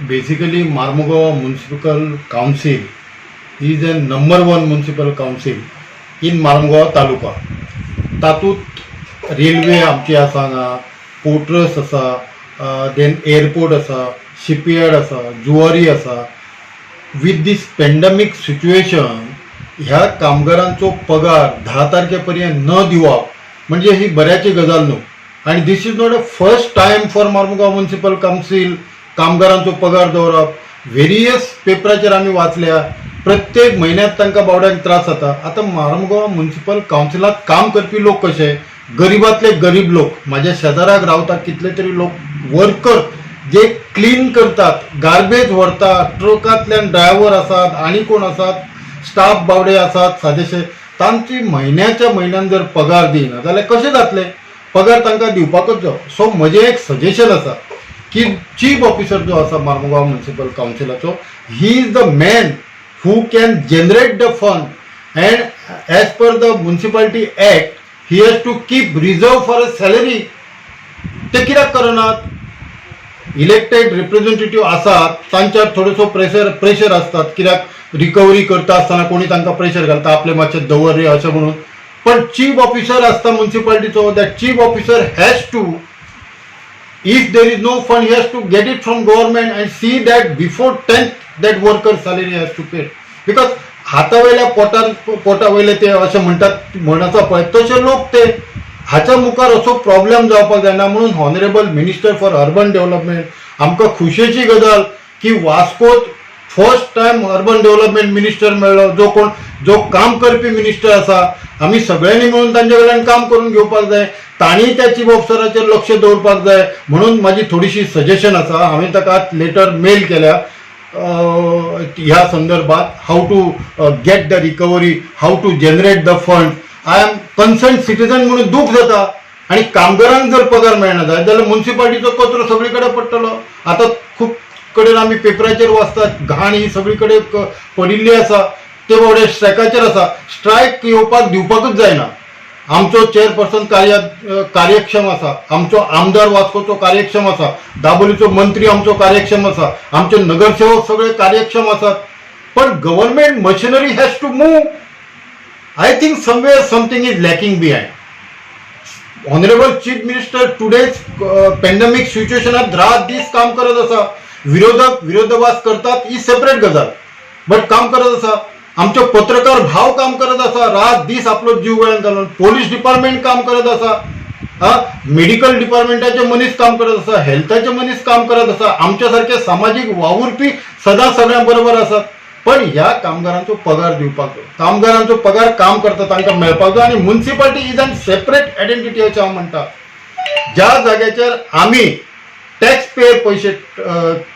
Basically, Marmugao Municipal Council is a number one municipal council in Marmugao taluka. तातूंत railway आमची आसा हांगा, port आसा, then airport आसा, शिपयार्ड आसा, जुवारी आसा. विथ these pandemic situation, ह्या कामगारांचो पगार 10 तारखे पर्यंत न दिवप म्हणजे ही बऱ्याची गजाल न्हू. आनी this is not a first time for Marmugao Municipal Council कामगारांचो पगार दवरप. वेरियस पेपराचेर आमी वाचल्या, प्रत्येक म्हयन्यात तांकां बावड्यांक त्रास जाता. आतां मार्मुगांव म्युनिसिपल कावन्सिलांत काम करपी लोक कशे? गरिबांतले गरीब लोक. म्हाज्या शेजाराक रावता कितले तरी लोक, वर्कर जे क्लीन करतात, गार्बेज व्हरतात, ट्रकांतल्यान ड्रायव्हर आसात आनी कोण आसात, स्टाफ बावडे आसात सादेशे. तांची म्हयन्याच्या म्हयन्यान जर पगार दिना जाल्यार कशें जातलें? पगार तांकां दिवपाकूच जाय. सो म्हजें एक सजेशन आसा की चीफ ऑफिसर जो आसा मार्मुगांव municipal कावन्सिलाचो, he is the man who can generate the fund, and as per the Municipality Act, he has to keep reserve for a salary. ते कित्याक करनात? इलेक्टेड रिप्रेझेंटेटिव्ह आसात, तांच्यार थोडोसो प्रेशर आसतात, कित्याक रिकवरी करता आसतना कोणी तांकां प्रेशर घालता, आपले मातशें दवर रे अशें म्हणून. पण चीफ ऑफिसर आसता म्युनिसिपालिटीचो, that chief officer has to, if there is no fund, he has to get it from government and see that before 10th that worker salary has to pay, because हातावयल्या पोटार पोटा वयले ते अशें म्हणटात, म्हण आसा पळय, तशे लोक ते. हाच्या मुखार असो प्रॉब्लेम जावपाक जायना म्हणून Honourable Minister for Urban Development, आमकां खुशेची गजाल की वास्कोत first time urban development minister मेळ्ळो, जो कोण जो काम करपी मिनिस्टर आसा. आमी सगळ्यांनी मेळून तांचे कडल्यान काम करून घेवपाक जाय. तांणी त्या चीफ ऑफिसराचेर लक्ष दवरपाक जाय म्हणून म्हाजी थोडीशी सजेशन आसा. हांवें ताका लेटर मेल केल्या ह्या संदर्भात, how to get the recovery, how to generate the fund. I am concern citizen म्हणून दूख जाता. आनी कामगारांक जर पगार मेळना जायत जाल्यार मुन्सिपालिटीचो कचरो सगळी कडेन पडटलो. आतां खूब कडेन आमी पेपराचेर वाचतात, घाण ही सगळी कडेन पडिल्ली आसा. ते बावडे स्ट्रायकाचेर आसा. स्ट्रायक येवपाक दिवपाकूच जायना. आमचो चेअरपर्सन कार्यक्षम आसा, आमचो आमदार वास्कोचो कार्यक्षम आसा, दाबोलीचो मंत्री आमचो कार्यक्षम आसा, आमचे नगरसेवक सगळे कार्यक्षम आसात, पण government machinery has to move. I think somewhere something is lacking behind. Honourable Chief Minister today's pandemic सिच्युएशनात रात दीस काम करत आसा. विरोधक विरोधाभास करतात ही सेपरेट गजाल, बट काम करत आसा. आमचे पत्रकार भाव काम करत आसा, रात दीस आपलो जीव गळ्यान घालून. पोलीस डिपार्टमेंट काम करत आसा, हा मेडिकल डिपार्टमेंटाचे मनीस काम करत आसा, हेल्थाचे मनीस काम करत आसा, आमच्या सारखे सामाजीक वावुरपी सदां सगळ्यां बरोबर आसात. पण ह्या कामगारांचो पगार दिवपाक जाय. कामगारांचो पगार काम करता तांकां मेळपाक जाय. आनी municipality is an separate identity अशें हांव म्हणटा. ज्या जाग्याचेर आमी टॅक्स पेयर पयशे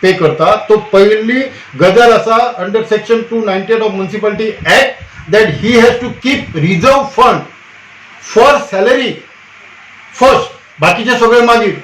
पे करता, तो पयली गजाल आसा under section 298 of Municipality Act that he has to keep reserve fund for salary first, बाकीचे सगळे मागीर.